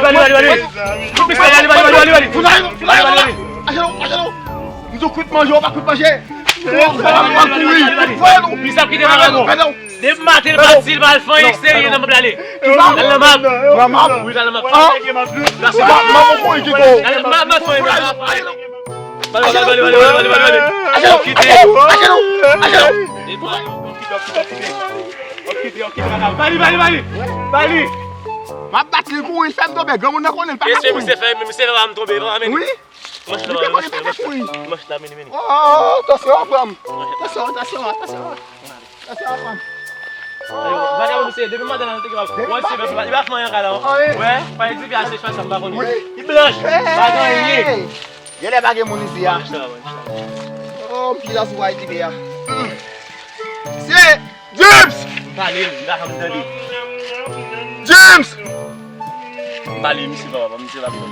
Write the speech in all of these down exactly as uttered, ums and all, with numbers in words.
bali, bali, bali, bali. Kout pistè, bali, bali, bali, bali, bali. Founayo, founayo, founayo. Aje nou, aje nou. M di w kout manje, w pa kout manje. Founayo, founayo, founayo. Li sa kite vagabon. Depi maten l pati, l pa al fè anyen serye nan map la ale. Al nan map. Nan map? Wi, al nan map. Nan map ou kouri kite w. Al nan map, map fè anyen. Bali, bali, bali, bali, bali, bali. Aje nou, aje nou, aje nou. Bali, bali, bali. Bali. M ap bat li kouri, fè m tonbe, granmoun nan konnen l pa ka kouri. Mesye, misye fè, misye fè m tonbe, non, ameni. Wi. Manch la, manch la, manch la. Manch la, meni, meni. Oh, tansyon an pran m. Tansyon, tansyon, tansyon. Tansyon an pran m. Vagabon, misye, depi maten nan, li te gen wè, si li pa fè anyen ankò la. Wè, pa di vye se chwa sa, m pa konnen. Li blanch, pa gen anyen. Genlè pa gen moun isi a. Oh, m chita sou Ayiti a. Se James! M pale l, li pa janm tande. James! M pale misye, papa, misye pa bezwen.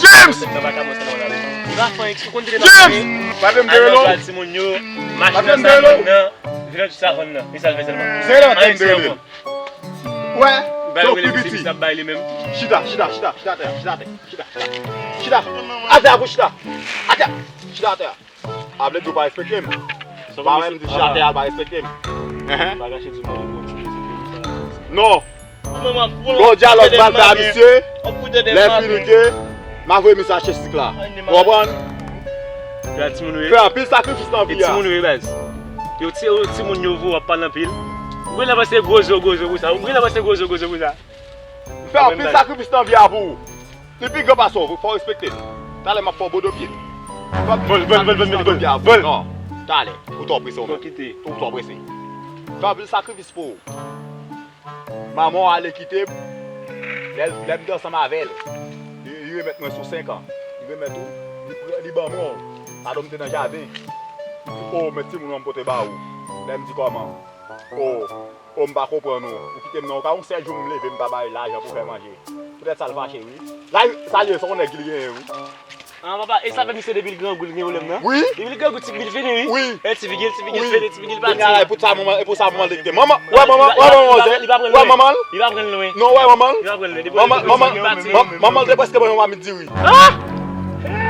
James! Li pa fè anyen, si w konn te James! Pale m de lo. Al nan timoun yo, machin nan sa vann nan, vin jis sa vann nan. E sa l fè sèlman. Se la tèm de lo. Wè, se w pi piti. Chita, chita, chita, chita atè, chita atè, chita, chita. Chita. Atè a pou chita. Atè. Chita atè. A vle di w pa respekte m. Pa wè m di chita atè a, l pa respekte m. Enhen. Non. Bon dyalòg, m pral fè a misye. Lè fini ke m a voye misye achte sik la. Ou konprann? Fè anpil sakrifis nan vi a. Timoun yo, baz. Yo ti, yo timoun yo vo, w ap pale anpil. Ou genlè panse gwo zo, gwo zo pou sa. Ou genlè panse gwo zo, gwo zo pou sa. M fè anpil sakrifis nan vi a pou ou. Li pi gran pase w, fò w respekte l. Talè m ap fè w bodo pye. Vòl, vòl, vòl, vòl, vòl, vòl. Non. Talè, ou twò prese w menm. Ou twò prese. Fè anpil sakrifis pou ou. Manman w ale kite m. Lè, lè m te ansanm avè l, li, li remèt mwen sou senk an. Li remèt ou, li pran, li ban mwen w. Padon m te nan jaden. O, men timoun an m pote ba ou. Lè m di kòman. O, o, m pa konprann ou. Ou kite m nan yon ka, yon sèl jou m leve m pa bay lajan pou fè manje. Poutèt sa l fache wi. La, sa l ye, se yon nèg li genyen wi. Ah, papa, e sa fè misye depi l grangou, li gen pwoblèm nan? Wi. Depi l grangou, ti figi l fini, wi. Wi. E ti figi l, ti figi l fini, ti figi l pati. Kounye a la, e pou sa manman, e pou sa manman l te kite. Manman, wè manman, wè manman, wè manman, wè manman. Li pa pran lwen. Non, wè manman. Li pa pran lwen. Depi l grangou, ti figi l pati. Manman, manman te prèske ban yon mamit diri. Ah!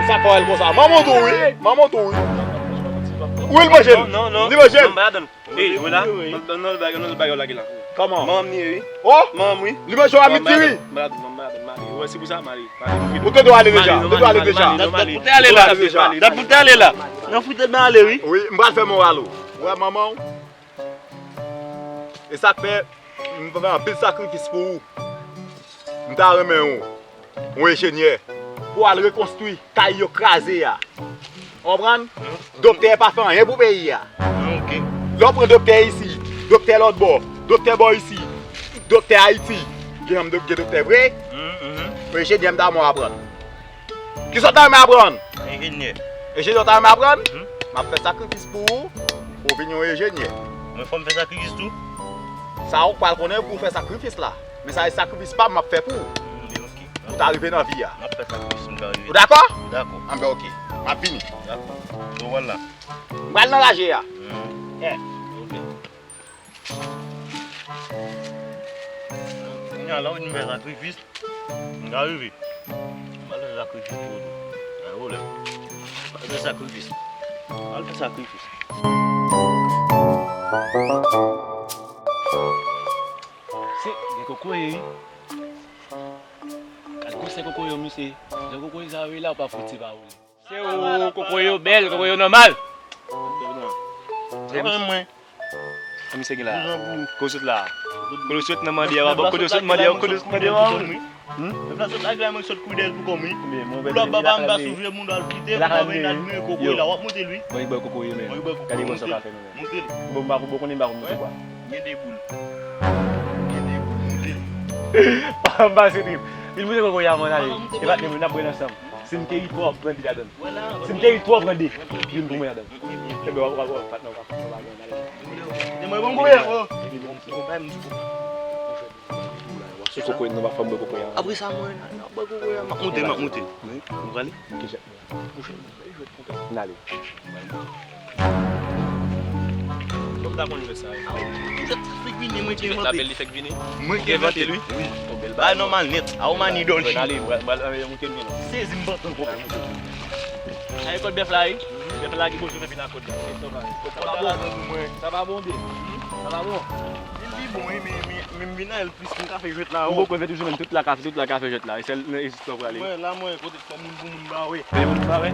Sa fè l konsa. Manman tou, wi. Manman tou, wi. Wi, li manje l. Non, non, non. Li manje l. Non, m pa atann. Ey, jwe la. Wi, wi. Nan, nan, nan, bagay, nan, bagay la ki la. Kòman? Manman m li ye, wi. Oh! Manman m, wi. Li manje w a midi, wi. Malad, malad, malad, malad. Wè, se pou sa, m ale. Ou te dwe ale deja. Ou te dwe ale deja. Dat pou te ale la. Dat pou te ale la. Nan fout mwen ale, wi. Wi, m pral fè moral ou. Ou wè manman w? E sa k fè m fè anpil sakrifis pou ou. M ta renmen ou, ou enjenyè, pou al rekonstwi kay yo kraze a. Ou konprann? Doktè pa fè anyen pou peyi a. Lè w pran doktè isi, doktè lòt bò, doktè bò isi, doktè Ayiti, gen, gen doktè vre? Ou enjenyè, m ta renmen w aprann. Kisa w ta renmen aprann? Enjenyè. Enjenyè w ta renmen aprann? M ap fè sakrifis pou ou, pou w vin yon enjenyè. Mwen fò m fè sakrifis tou? Sa ou pral konnen pou w fè sakrifis la. Men sa se sakrifis pa m m ap fè pou ou. Pou w ta rive nan vi a. M ap fè sakrifis, m ka rive. Ou dakò? M dakò. Anben, oke. M ap vini. Dakò. Bon, vwala. M pral nan raje a. Kounye a la, ou di m fè sakrifis. M ka rive. M pral fè sakrifis pou ou tou. Pa gen pwoblèm. M pral fè sakrifis. M pral fè sakrifis. Se gen kokoye, wi. Gad gwosè kokoye, misye. Jan kokoye sa yo ye la, ou pa fouti pa ou. Se ou, kokoye yo bèl, kokoye yo nòmal. Se mwen, mwen. Misye gen la. Kote w sot la? Kote w sot nan mande a, kote w sot mande a, kote w sot mande a. Mwen sot la, mwen sot koudèl pou kò m, wi. Pou lòt baba m pa souvye moun al kite, pou mwen vin admire kokoye la. W ap monte l, wi. Mwen bwè kokoye, men. Gade mwen sa w ka fè nou, men. Monte l. Bon, m pa, bon, konnen m pa konn monte bwa. Gen de boul. Gen de boul, monte l. M pase trip. Vin monte kokoye a, mwen ale. E pa t mwen, n ap bwè l ansanm. Si m te ri twò, pran de ladan l. Si m te ri twò, pran de. Youn pou mwen ladan l. Enben, w ap, w ap, w ap, patnè, w ap, w ap, w ap, w ap. Kote mwen bon kokoye a? Sou kokoye, non, pa fè m bwè kokoye a. Apre sa, mwen, n ap bwè kokoye a. M ap monte, m ap monte. Wi. Ou prale? N ale. Kòm ta konn jwèt sa, wi. Jwèt sa fèk vini, mwen ki envante l. Mwen ki envante l, wi. Bagay nòmal nèt. A ou mani dòl. N ale, m pral, m pral, eh, monte m nan. Sezi m pantan kòb. Sa e kòd bèf la, wi. Bèf la ki bouche fè vin a kòd la. Sa pa bon. Sa pa bon. Li, li bon, wi, men, men, men m vin a el plis, m ka fè jwèt la. Ou poko fè toujou menm, tout la ka fè, tout la ka fè jwèt la. E sèl nan Ejip la ou prale. Mwen, la, mwen, kote fò moun pou moun ba, wi. Fè moun ba, wi.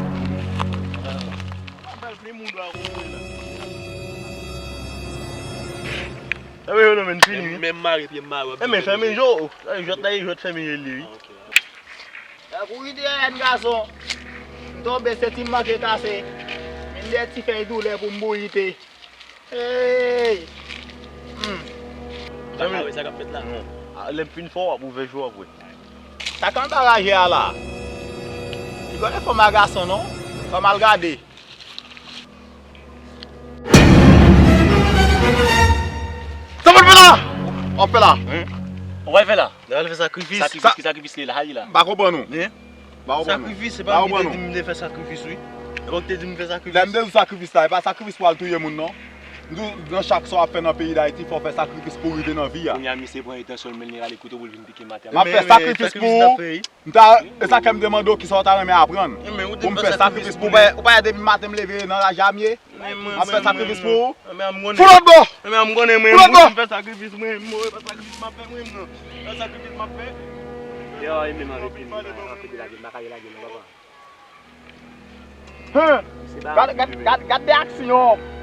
Apèl pli moun dwa kouri la. Sa vle yo nan men fini, wi. Menm mare pye m mare. E men fèmen je w. Jwèt la, e jwèt fèmen je li, wi. Sa kouri dèyè n gason. M tonbe, se ti m manke kase. Men de ti fèy doulè pou m bouyi te. Hey! Hmm. Ou pa ka wè sa k ap fèt la? Non. A, lè m fin fè w, w ap ouvè je w, w ap wè. Sa k anba raje a la? Li konnen fò m a gason, non? Fò m al gade. Sa w ap fè la? W ap fè la? Hein? Ou pral fè la? Lè al fè sakrifis. Sa, sa, ki sakrifis li la, sa li la? M pa konprann ou. Hein? M pa konprann ou. Sakrifis, se pa m ki te di m te fè sakrifis, wi. Se pa w ki te di m fè sakrifis. Lè m te di w sakrifis la, e pa sakrifis pou al touye moun, non. M di w, nan chak sa w ap fè nan peyi Dayiti, fò w fè sakrifis pou w rive nan vi a. Kounye a, misye pran entansyon l, men li rale kouto pou l vin pike maten. M ap fè sakrifis pou ou. M ta, e sa k fè m te mande w kisa w ta renmen aprann. Pou m fè sakrifis pou mwen. Ou pa wè depi maten m leve nan raje a m ye? M ap fè sakrifis pou ou. Fout lòt bò! Fout lòt bò! Gad, gad, gad, gad de aksyon!